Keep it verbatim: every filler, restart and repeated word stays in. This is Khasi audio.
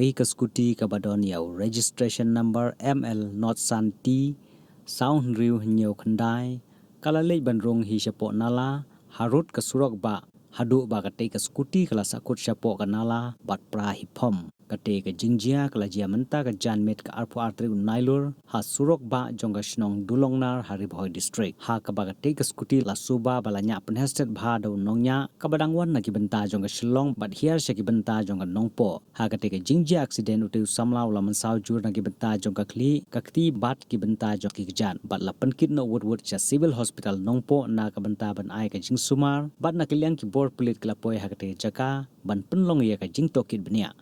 Katei ka scooty kaba don ïa u registration number M L not san T saw hynriew hynñiew khyndai, ka la leit ban rung hi shapoh nala harud ka surok bah, haduh ba katei ka scooty ka la sahkut shapoh ka nala bad pra hi phom. Katei ka jingjia ka la jia mynta ka janmiet ka arphew ar tarik u Nailur ha surok bah jong ka shnong Dulongnar ha Ri Bhoi District, ha kaba katei ka scooty la suba ba la ñiah pynhestet bha da u nongñiah kaba dang wan na ki bynta jong ka Shillong bad hiar sha ki bynta jong ka Nongpoh. Ha katei ka jingjia accident, utei u samla u la mynsaw jur na ki bynta jong ka khlieh, ka kti bad ki bynta jong ki kjat, bad la pynkit noh wut wut sha Civil Hospital Nongpoh na ka bynta ban ai ka jingsumar bad na ka liang ki bor pulit ki la poi ha katei ka jaka ban pynlong ïa ka jingtohkit bniah.